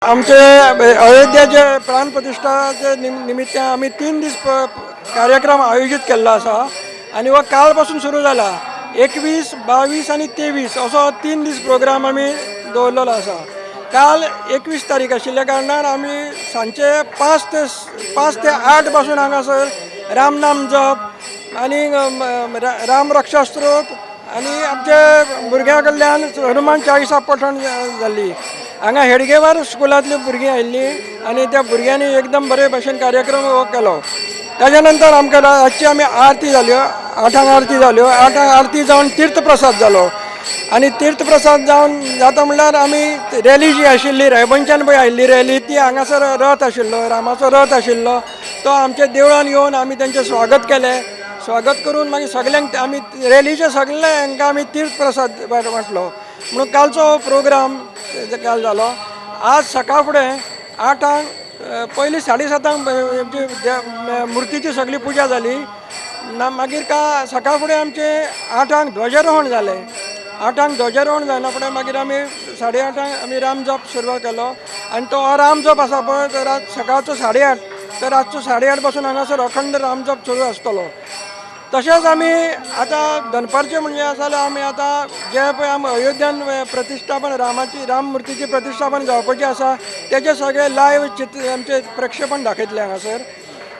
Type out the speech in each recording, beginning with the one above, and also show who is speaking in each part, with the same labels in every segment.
Speaker 1: आमचे अयोध्याचे प्राणप्रतिश्ठाचे निमित्तान आमी 3 दीस कार्यक्रम आयोजीत केल्लो आसा आनी हो काल पासून सुरू जाला. 21, 22 आनी 23 असो 3 दीस प्रोग्राम आमी दवरलेलो आसा. काल 21 तारीख आशिल्ल्या कारणान आमी सांजचे 5 ते 8 पासून हांगासर रामनाम जप आनी राम रक्षा स्त्रोत आनी आमचे भुरग्यां कडल्यान हनुमान चाळीसा पठण जाल्ली. हांगा हेडगेवार स्कुलांतलीं भुरगीं आयिल्लीं आनी त्या भुरग्यांनी एकदम बरे भशेन कार्यक्रम हो केलो. ताच्या नंतर आमकां रातची आमी आरती जाल्यो. 8ांक आरती जाल्यो. 8ांक आरती जावन तीर्थप्रसाद जालो आनी तीर्थप्रसाद जावन जाता म्हणल्यार आमी रॅली जी आशिल्ली, रायबंच्यान पळय आयिल्ली रॅली, ती हांगासर रथ आशिल्लो, रामाचो रथ आशिल्लो, तो आमच्या देवळान येवन आमी तेंचें स्वागत केलें. स्वागत करून मागीर सगल्यांक आमी रॅलीचे सगळे हांकां आमी तीर्थप्रसाद वांटलो. म्हणून कालचो प्रोग्राम काल जालो. आज सकाळ फुडें 8ांक, पयलीं 7:30ांक आमची मुर्तीची सगळी पुजा जाली ना. मागीर का सकाळ फुडें आमचे 8ांक ध्वजारोहण जालें. 8ांक ध्वजारोहण जायना फुडें मागीर आमी 8:30ांक आमी रामजप सुरवात केलो आनी तो हो रामजप आसा पळय, तो रात सकाळचो 8:30 तर रातचो 8:30 पासून हांगासर अखंड रामजप सुरू आसतलो. तशेंच आमी आतां दनपारचें म्हणजे आसा जाल्यार आमी आतां जे पळय आमी अयोध्यान प्रतिश्ठापन रामाची, राम मुर्तीची प्रतिश्ठापन जावपाची आसा, तेजें सगळें लायव्ह चित्र आमचें प्रक्षेपण दाखयतलें. हांगासर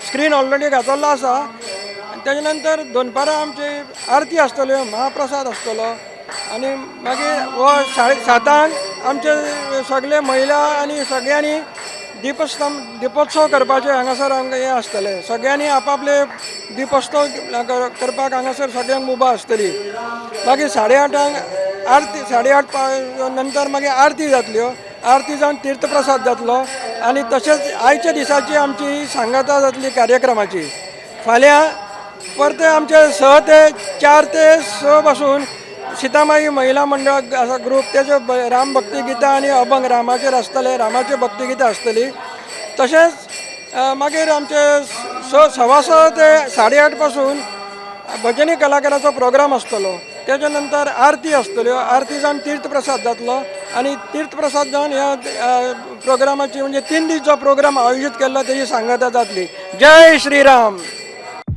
Speaker 1: स्क्रीन ऑलरेडी घातलेलो आसा. आनी तेजे नंतर दनपारां आमची आरती आसतल्यो, महाप्रसाद आसतलो आनी मागीर हो 7:30ांक आमचे सगळे महिला आनी सगळ्यांनी दीपस्तंभ दीपोत्सव करपाचे हांगासर आमकां हें आसतलें. सगळ्यांनी आपापले दीपोत्सव करपाक हांगासर सगळ्यांक मुभा आसतली. मागीर 8:30ांक आरती, 8:30 नंतर मागीर आरती जातल्यो. आरती जावन तीर्थप्रसाद जातलो आनी तशेंच आयच्या दिसाची आमची सांगाता जातली कार्यक्रमाची. फाल्यां परते आमचे 6 ते 4 ते 6 पासून सीतामाई महिला मंडळ आसा ग्रूप, तेजे राम भक्ती गितां आनी अभंग रामाचेर आसतले, रामाचे भक्ती गितां आसतली. तशेंच मागीर आमचे 6, 6:15 ते 8:30 पासून भजनी कलाकाराचो प्रोग्राम आसतलो. तेच्या नंतर आरती आसतल्यो. आरती जावन तीर्थप्रसाद जातलो आनी तीर्थप्रसाद जावन ह्या प्रोग्रामाची, म्हणजे 3 दीस जो प्रोग्राम आयोजीत केल्लो, तेजी सांगता जातली. जय Shriram.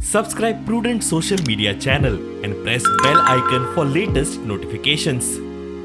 Speaker 2: Subscribe Prudent Social Media channel and press bell icon for latest notifications.